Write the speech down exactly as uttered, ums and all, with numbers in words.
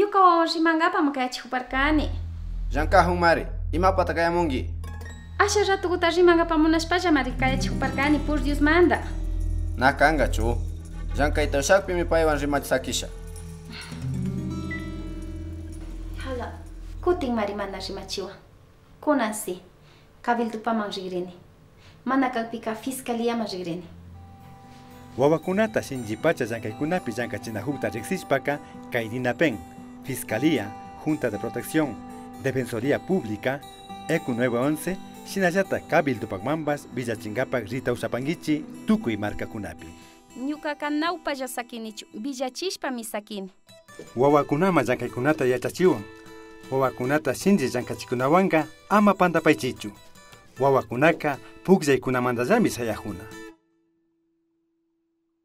Ñuka wawan rimankapami kayachikuparkani. Llankajunmari, imapata kayamunki? Asha ratukuta rimankapak munashpallamari kayachikuparkani, por Diosmanta. Na kankachu. Llankayta ushakpimi paywan rimachi sakisha. Jala, kutinmari mana rimachiwan. Kunan si, cabildopaman rigrini. Mana kakpika fiscaliaman rigrini. Wawakunata shinllipacha llankaykunapi llankachinajukta riksishpaka, kay DINAPEN, Fiscalía, Junta de Protección, Defensoría Pública, ECU nueve once, shinallata cabildopakmanpash willachinkapak rita ushapankichi tukuy markakunapi. Ñukaka na upalla sakinichu, willachishpami sakini. Wawakunaman llankaykunata yachachiwan. Wawakunata shinlli llankachikunawanka ama pantapaychichu. Wawakunaka pukllaykunamantallami shayajuna.